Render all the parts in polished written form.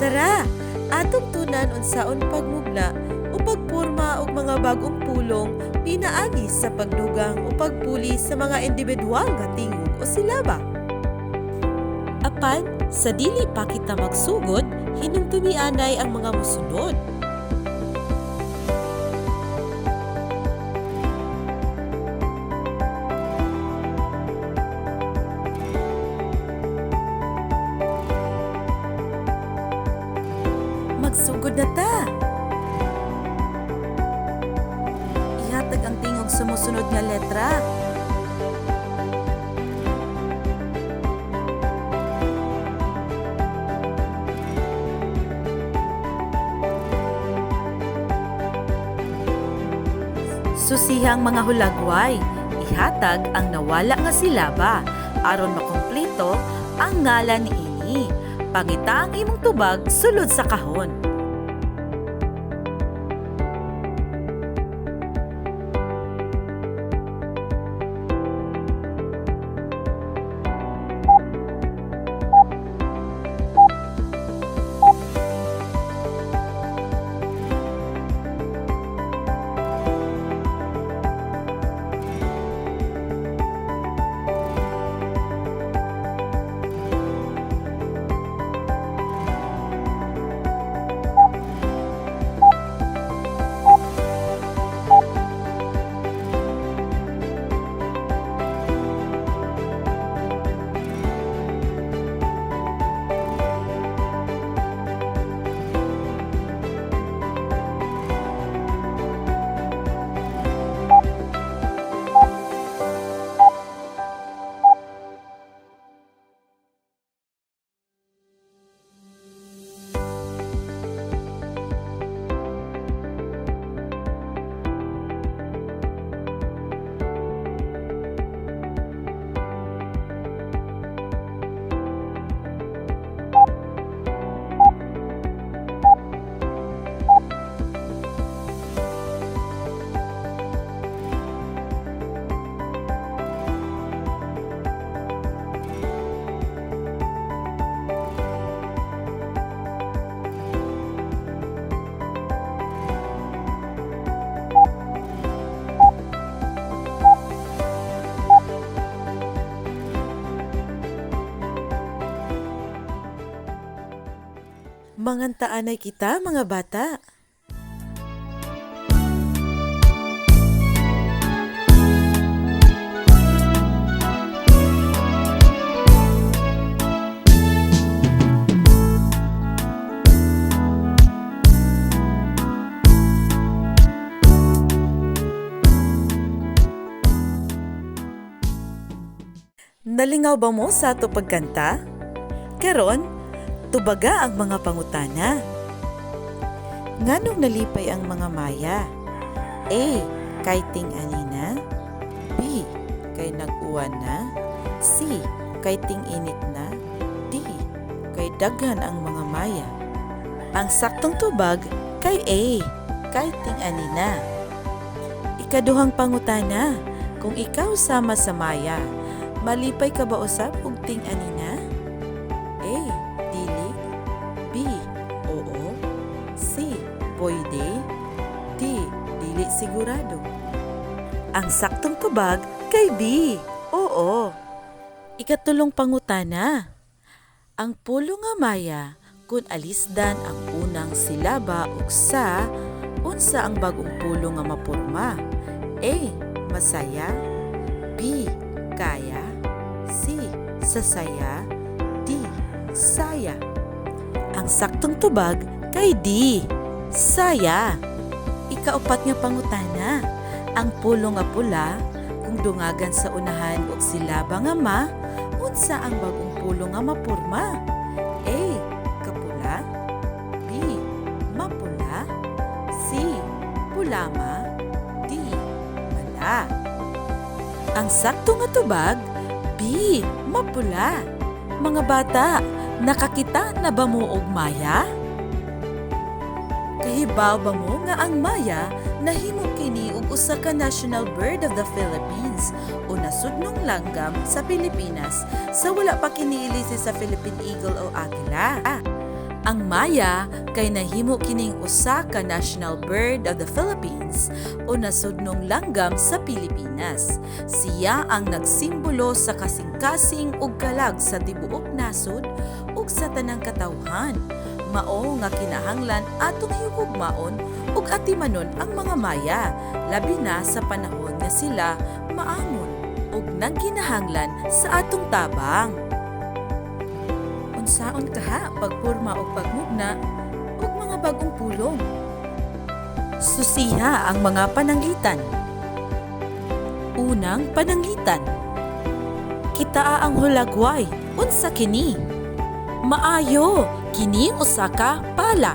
Tara, atong tunan unsaon pagmugna o pagporma og mga bag-ong pulong pinaagi sa pagdugang o pagpuli sa mga individual nga tingog o silaba. Apan, sa dili pa kita magsugod, hinumdumi anay ang mga mosunod. Magsugod na ta! Ihatag ang tingog sa mosunod nga letra. Susiha ang mga hulagway. Ihatag ang nawala nga silaba aron makumpleto ang ngalan niini. Pangita ang imong tubag sulod sa kahon. Mangantaanay kita, mga bata. Nalingaw ba mo sa ato pagkanta? Karon, tubaga ang mga pangutana. Nganong nalipay ang mga maya? A. Kay ting-ani na. B. Kay nag-uwan na. C. Kay ting-init na. D. Kay daghan ang mga maya. Ang saktong tubag kay A. Kay ting-ani na. Ikaduhang pangutana, kung ikaw sama sa maya, malipay ka ba usab og ting-ani na? A. Dili. B. Oo. C. Pwede. D. Dili sigurado. Ang saktong tubag kay B. Oo. Ikatulong pangutana. Ang pulo nga maya kung alisdan ang unang silaba ug sa, unsa ang bagong pulo nga mapurma? A. Masaya. B. Kaya. C. Sasaya. D. Saya. Ang saktong tubag kay D. Saya. Ikaupat nga pangutana. Ang pulo nga pula, kung dungagan sa unahan og silaba nga ma, unsa ang bagong pulo nga mapurma? A. Kapula. B. Mapula. C. Pulama. D. Mala. Ang sakto nga tubag, B. Mapula. Mga bata, nakakita na ba mo og maya? Kahibaw ba mo nga ang maya nahimo kini og usa ka national bird of the Philippines o nasudnong langgam sa Pilipinas sa wala pa kini ilisi sa Philippine Eagle o Agila? Ang maya kay nahimo kining usa ka national bird of the Philippines o nasudnong langgam sa Pilipinas. Siya ang nagsimbolo sa kasing-kasing ug kalag sa tibuok nasod ug sa tanang katawhan. Mao nga kinahanglan atong higugmaon ug atimanon ang mga maya, labi na sa panahon nga sila maamon ug nagkinahanglan sa atong tabang. Unsaon kaha pagporma og pagmugna og mga bag-ong pulong? Susiha ang mga pananglitan. Unang pananglitan. Kitaa ang hulagway, unsa kini? Maayo, kini usa ka pala.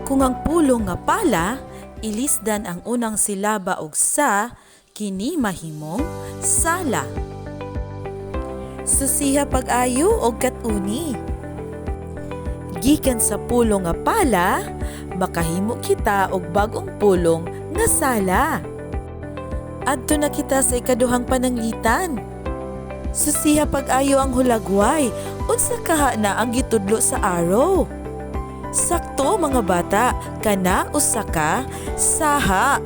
Kung ang pulong nga pala, ilisdan ang unang silaba og sa, kini mahimong sala. Susiha pag-ayo og kat-uni. Gikan sa pulong nga pala, makahimo kita og bag-ong pulong nga sala. Adto na kita sa ikaduhang pananglitan. Susiha pag-ayo ang hulagway, unsa kaha na ang gitudlo sa arrow? Sakto mga bata, kana usa ka saha.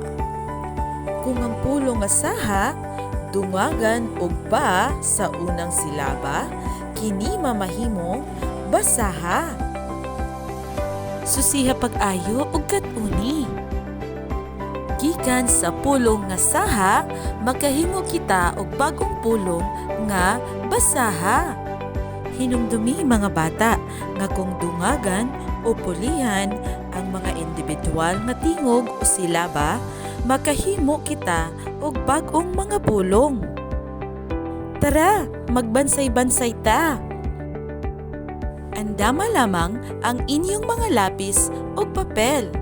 Kung ang pulong nga saha, dungagan og ba sa unang silaba, kini mamahimong basaha. Susiha pag-ayo og kat-uni. Gikan sa pulong nga saha, makahimo kita og bag-ong pulong nga basaha. Hinumdumi mga bata nga kung dungagan o pulihan ang mga individual nga tingog o silaba, makahimo kita og bag-ong mga pulong. Tara, magbansay-bansay ta. Andama lamang ang inyong mga lapis o papel.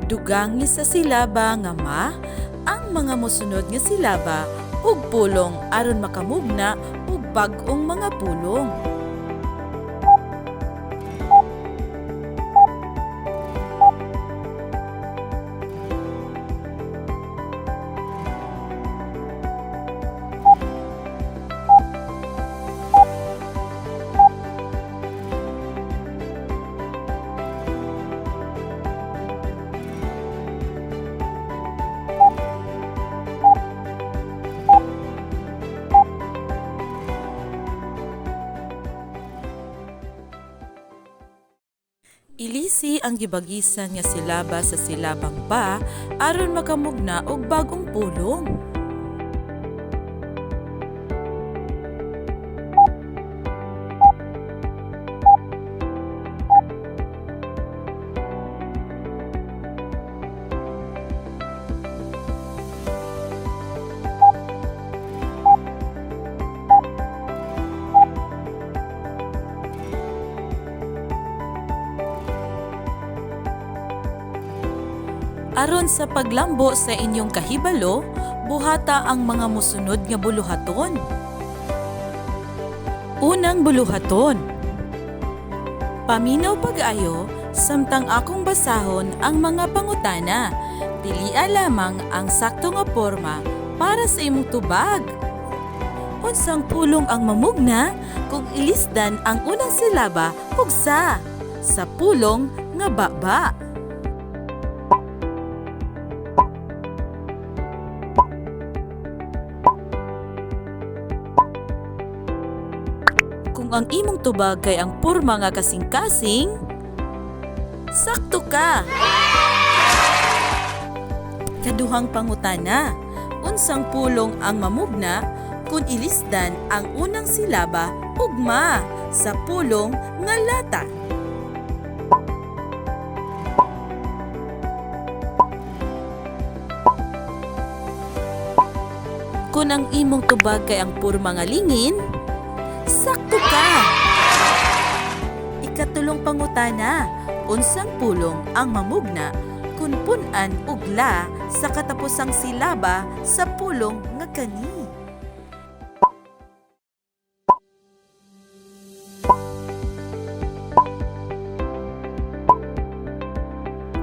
Dugangi sa silaba nga ma ang mga mosunod nga silaba ug pulong aron makamugna og bag-ong mga pulong. Ilisi ang gibagisan nga silaba sa silabang ba aron makamugna og bag-ong pulong. Aron sa paglambo sa inyong kahibalo, buhata ang mga mosunod nga buluhaton. Unang buluhaton. Paminaw pag-ayo samtang akong basahon ang mga pangutana. Pilia lamang ang sakto nga porma para sa imong tubag. Unsang pulong ang mamugna kung ilisdan ang unang silaba ug sa pulong nga baba? Kung ang imong tubag kay ang porma nga kasing-kasing, sakto ka! Kaduhang pangutana, unsang pulong ang mamugna kung ilisdan ang unang silaba ug ma sa pulong nga lata? Kung ang imong tubag kay ang porma nga lingin, sakto ka! Ikatulong pangutana, unsang pulong ang mamugna kun pun-an og la sa katapusang silaba sa pulong nga kani?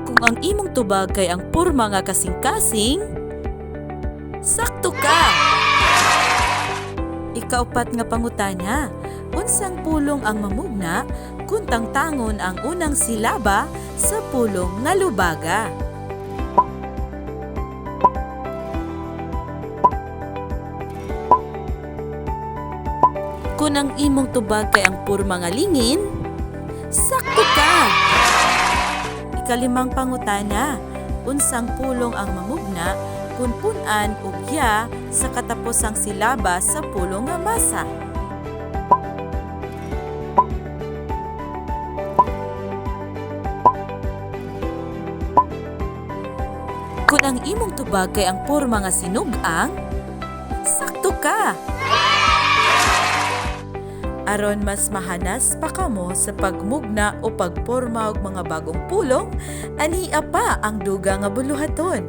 Kung ang imong tubag kay ang porma nga kasing-kasing, sakto ka! Ikaupat nga pangutana, unsang pulong ang mamugna kung tangtangon ang unang silaba sa pulong nga lubaga? Kung ang imong tubag kay ang porma nga lingin, sakto ka! Ikalimang pangutana, unsang pulong ang mamugna kung pun-an og ya sa katapusang silaba sa pulong nga masa? Kung ang imong tubag kay ang porma nga sinug-ang, sakto ka! Aron mas mahanas pa kamo sa pagmugna o pagporma og mga bagong pulong, ania pa ang duga nga buluhaton.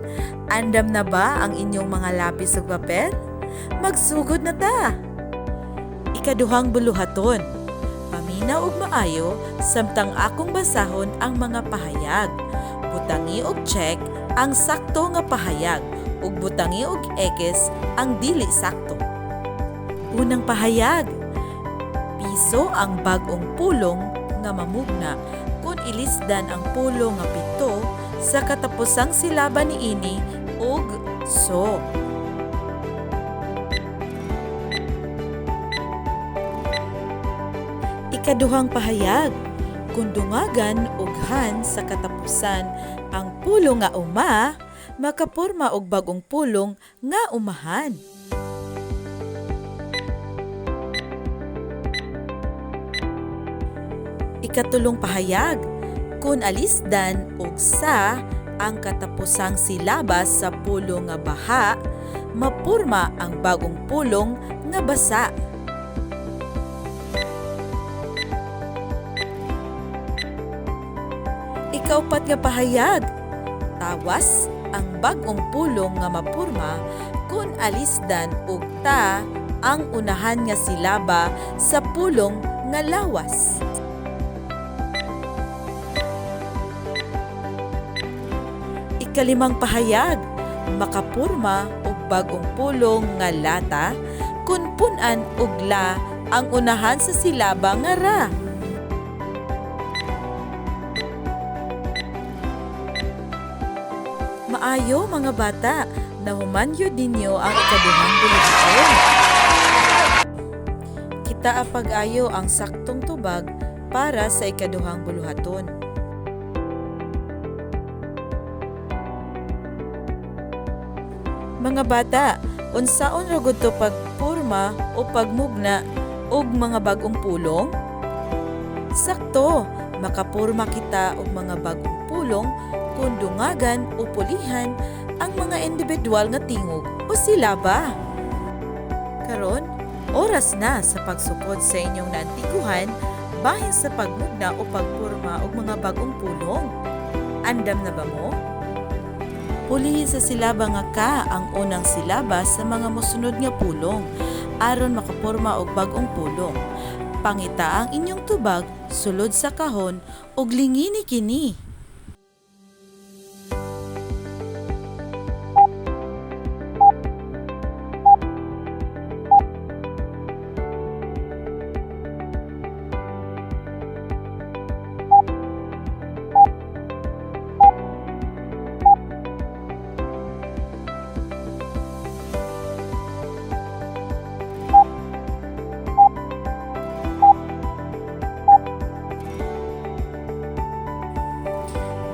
Andam na ba ang inyong mga lapis ug papel? Magsugod na ta! Ikaduhang buluhaton. Paminaw og maayo samtang akong basahon ang mga pahayag. Butangi og check ang sakto nga pahayag ug butangi og X ang dili sakto. Unang pahayag, piso ang bag-ong pulong nga mamugna kung ilisdan ang pulong nga pito sa katapusang silaba niini og so. Ikaduhang pahayag, kung dungagan og han sa katapusan ang pulong nga uma, makapurma og bag-ong pulong nga umahan. Ikatulong pahayag, kung alisdan og sa ang katapusang silaba sa pulong nga baha, mapurma ang bagong pulong nga basa. Ikaupat nga pahayag, tawas ang bag-ong pulong nga mapurma kung alisdan og ta ang unahan nga silaba sa pulong nga lawas. Ikalimang pahayag, makapurma og bag-ong pulong nga lata kun pun-an og la ang unahan sa silaba nga ra. Maayo mga bata, nahuman gyud ninyo ang ikaduhang buluhaton. Kita pag-ayo ang saktong tubag para sa ikaduhang buluhaton. Mga bata, unsaon ra gud to pagporma o pagmugna og mga bag-ong pulong? Sakto, makapurma kita og mga bag-ong pulong kung dungagan o pulihan ang mga individual nga tingog o silaba. Karon, oras na sa pagsukod sa inyong naantiguhan bahin sa pagmugna o pagporma og mga bag-ong pulong. Andam na ba mo? Pulihin sa silaba nga ka ang unang silaba sa mga mosunod nga pulong aron makaporma og bag-ong pulong. Pangita ang inyong tubag sulod sa kahon ug lingini kini.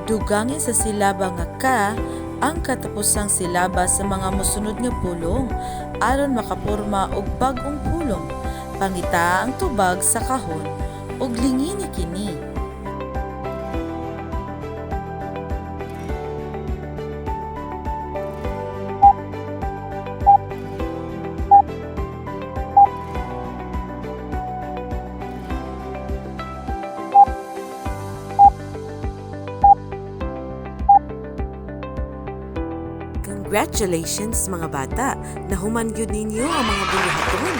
Dugangi sa silaba nga ka ang katapusang silaba sa mga mosunod nga pulong aron makapurma og bag-ong pulong. Pangita ang tubag sa kahon ug lingini kini. Congratulations mga bata! Nahuman gyud ninyo ang mga buluhaton.